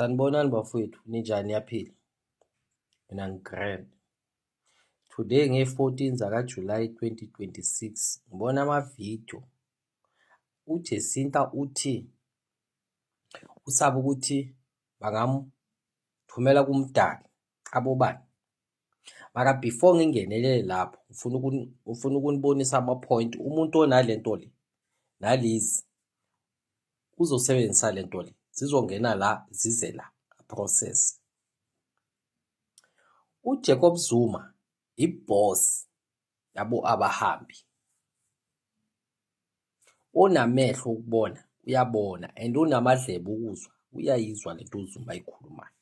Sanibonani bafowethu, ninjani niyaphila? Mina ngi-grand. Today nge-14 zakaJulayi 2026 ngibona amavidiyo uJacinta uthi usaba ukuthi bangamthumela kuMdali abobani. Mara before ngingenelele lapho ngifuna ukunibonisa ama-point umuntu onalento le nalezi uzosebenzisa le nto le zizongena la zize la process. UJacob Zuma i-boss yabo abahambi onamehlo ukubona uyabona and unamadlebe ukuzwa uyayizwa lento uZuma ayikhulumayo.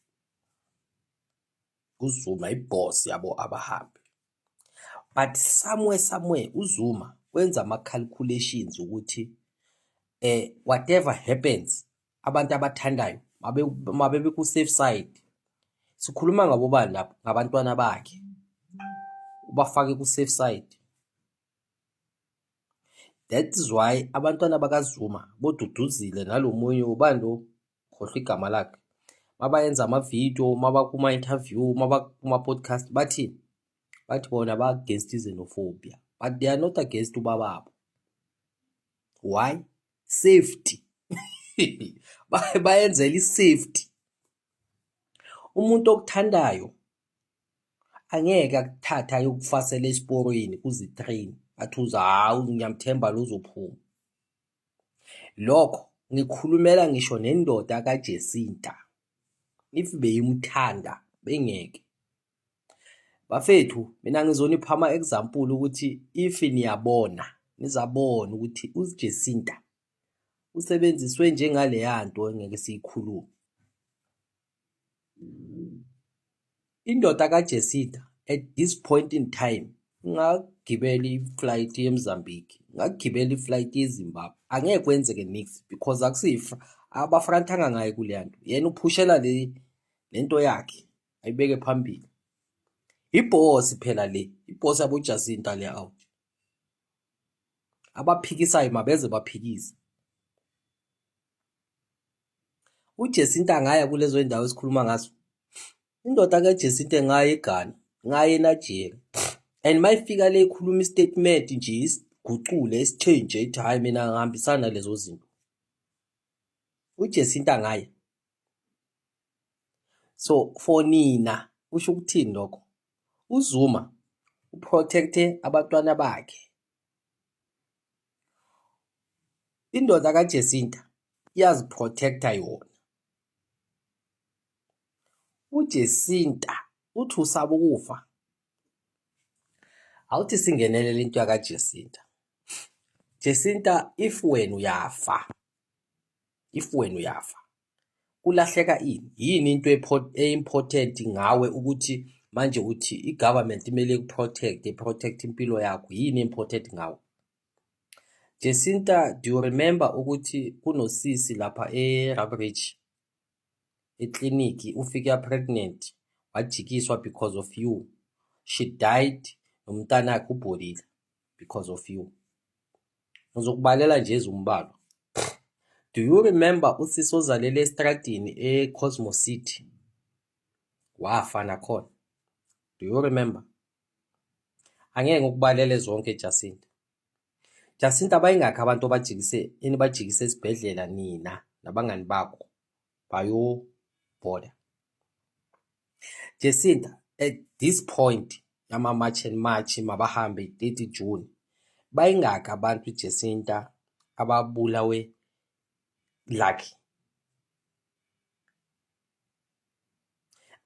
UZuma i-boss yabo abahambi but somewhere somewhere uZuma wenza ama-calculations ukuthi whatever happens abantu abathandayo mabe ku-safe side. Sikhuluma ngabobani lapho? Ngabantwana bakhe, ubafake ku-safe side. That is why abantwana bakaZuma boDuduzile nalo munye ubani lo khohlwa igama lakhe mabayenza amavidiyo mabakuma-interview mabakuma-podcast bathini? Bathi bona ba-against i-xenophobia but they are not against ubababo. Why? Safety. Bayenzela i-safety. Umuntu okuthandayo angeke akuthathe ayokufasela esiporweni kuzi-train athi uza hawu ngiyamthemba lo uzophuma. Lokho ngikhulumela ngisho nendoda kaJacinta if beyimthanda bengeke. Bafethu mina ngizonipha ama-example ukuthi if niyabona nizabona ukuthi uJacinta usebenziswe njengaleya nto engeke siyikhulume. Indoda kaJacinta at this point in time ingagibela i-flight yeMozambique, ingagibela i-flight yeZimbabwe, angeke kwenzeke nix because akusiyi abafrantanga ngaye kuleya nto. Yena uphushela le lento yakhe ayibeke phambili. Ibhosi phela le, ibhosi yaboJacinta le out. Abaphikisayo mabeze baphikise. UJacinta angaya kulezo ndawo esikhuluma ngazo. Indoda kaJacinta ingaya eGhana, ingaya eNigeria. And mayifika le ikhuluma i-statement nje isigucule isitshintshe ithi hhayi mina ngihambisana nalezo zinto. UJacinta angaya. So for nina kusho ukuthini lokho? UZuma u-protect-e abantwana bakhe. Indoda kaJacinta iyazi-protect-a yona. UJacinta uthi usaba ukufa. Awuthi singenelele into yakaJacinta. Jacinta if wena uyafa, if wena uyafa kulahleka ini? Yini into e-important ngawe ukuthi manje uthi i-government kumele iku-protect, i-protect impilo yakho, yini important ngawe? Jacinta, do you remember ukuthi kunosisi lapha e-Rabridge ekliniki ufike pregnant wajikiswa because of you. She died nomntanakhe ubhodile because of you. Ngizokubalela nje ezimbalwa. Do you remember usisi ozalele estradini e-Cosmo City? Wafa nakhona. Do you remember? Angeke ngikubalele zonke Jacinta. Jacinta bayingakhi abantu obajikise enibajikise esibhedlela nina nabangani bakho bayobhoda. Jacinta at this point yama-March and March mabahambe 30 June bayingakhi abantu Jacinta ababulawe lucky.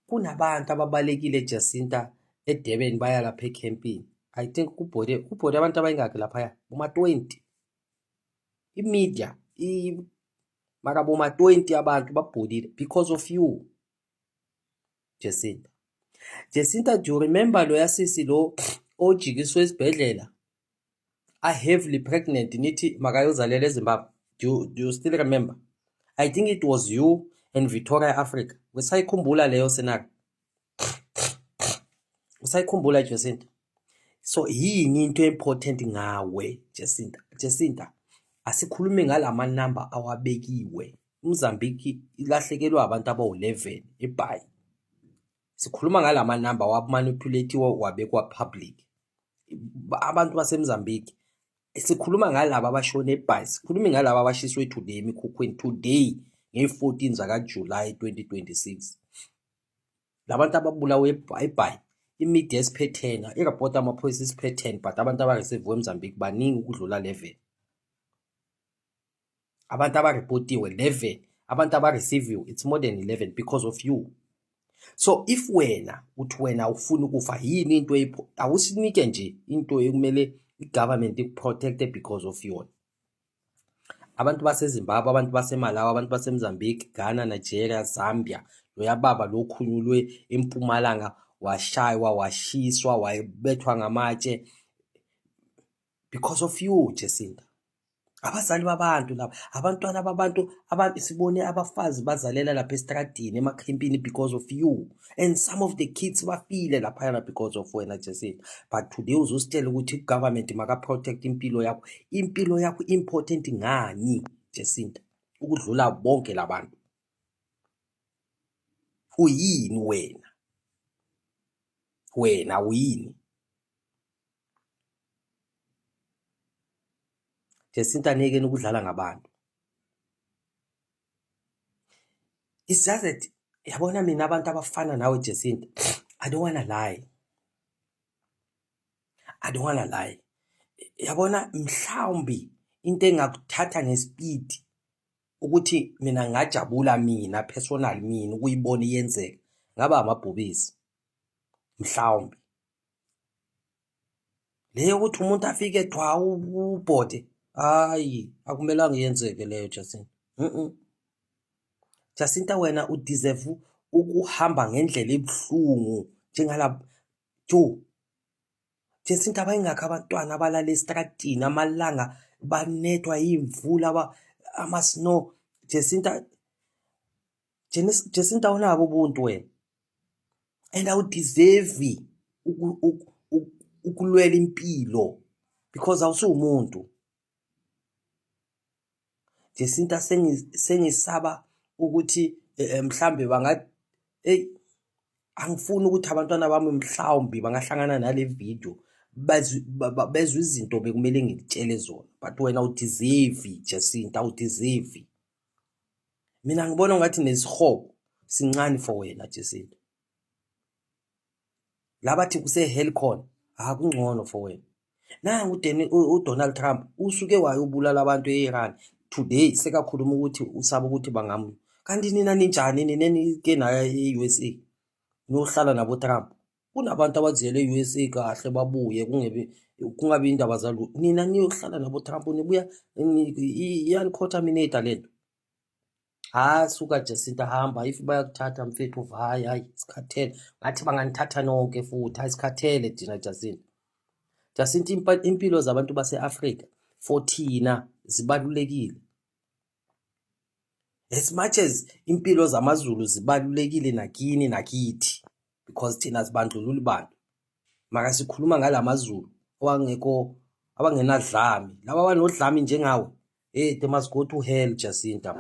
Kunabantu ababalekile Jacinta eDurban baya lapha ekhempini. I think kubhode kubhode abantu abayingakhi laphaya boma-20. I-media mara boma-20 abantu babhodile because of you Jacinta. Jacinta, do you remember loya sisi lo ojikiswe esibhedlela a heavily pregnant nithi makayozalela eZimbabwe? Do you still remember? I think it was you and Victoria Africa. Usayikhumbula leyo scenario? Usayikhumbula Jacinta? So yini into important ngawe Jacinta? Jacinta, asikhulume ngalama number awabekiwe. IMozambique ilahlekelwe abantu abawu-11 eBhayi. Sikhuluma ngala manamba wamanipulate-iwe wabekwa public. Abantu baseMozambique, sikhuluma ngalaba abashone eBhayi, sikhuluma ngalaba abashiswe today emikhukhwini today ngeyi-14 zakaJuly 2026. Labantu ababulawe eBhayi, i-media isiphe 10, i-report yamaphoyisa isiphe 10, but abantu abareceive eMozambique baningi ukudlula 11. Abantu abarepotiwe 11, abantu abareceiviwe it's more than 11 because of you. So if wena uthi wena ufuna ukufa, yini into awusinike nje into ekumele i-government ikuprotecte because of yona? Abantu baseZimbabwe, abantu baseMalawi, abantu baseMozambique, Ghana, Nigeria, Zambia, loya baba lo okhunyulwe eMpumalanga washaywa, washiswa, wabethwa ngamatshe because of you, Jacinta. Abazali babantu laba, abantwana babantu, abantu sibone abafazi bazalela lapha estradini emakhempini because of you, and some of the kids bafile laphayana because of wena, Jacinta. But today uzositshela ukuthi i-government maka-protect impilo yakho. Impilo yakho important ngani, Jacinta, ukudlula bonke labantu? Uyini wena? Wena uyini, Jacinta? Niyekeni ukudlala ngabantu. It's just that yabona mina abantu abafana nawe, Jacinta, I don't wanna lie, I don't wanna lie. Yabona, mhlawumbi into engakuthatha ngespeed ukuthi mina ngajabula mina personal mina ukuyibona iyenzeka ngaba amabhubesi, mhlawumbi leyo ukuthi umuntu afike thwa ubhode, hayi, akumelanga iyenzeke leyo, Jacinta. Jacinta, wena udeserve ukuhamba ngendlela ebuhlungu njengala jo. Jacinta, bayingakho abantwana abalala estradini amalanga banethwa yimvula, ama-snow. Jacinta, Jacinta, awunabo ubuntu wena and awudeserve ukulwela impilo because awusuwumuntu. Jacinta, sengisaba ukuthi mhlambe banga, hey, angifuni ukuthi abantwana bami mhlawumbi bangahlangana nale video bezwe izinto bekumele ngikutshele zona, but wena awudeserve, Jacinta, awudeserve. Mina ngibona ngathi nesihogo sincane for wena, Jacinta. Labathi kuse-hell khona, akungcono for wena. Nangu uDonald Trump usuke wayobulala abantu e-Iran, today sekakhuluma ukuthi usaba ukuthi bangamu. Kanti nina ninjani nina enike naya e-USA niyohlala nabo Trump? Kunabantu abaziyele e-USA kahle babuye kungebe kungabi indaba zalo. Nina niyohlala nabo Trump, nibuya iyani-contaminate lento. Ha, suka Jacinta, hamba. If bayakuthatha mfethu, hayi hayi, sikhathele. Ngathi banganithatha nonke futhi, hayi, sikhathele thina, Jacinta. Jacinta, impilo zabantu base-Afrika for thina zibalulekile as much as impilo zamaZulu zibalulekile nakini nakithi, because thina sibandlululi bantu. Maka sikhuluma ngalamaZulu owangekho abangenadlame, laba abanodlame njengawe, hey, they must go to hell, Jacinta.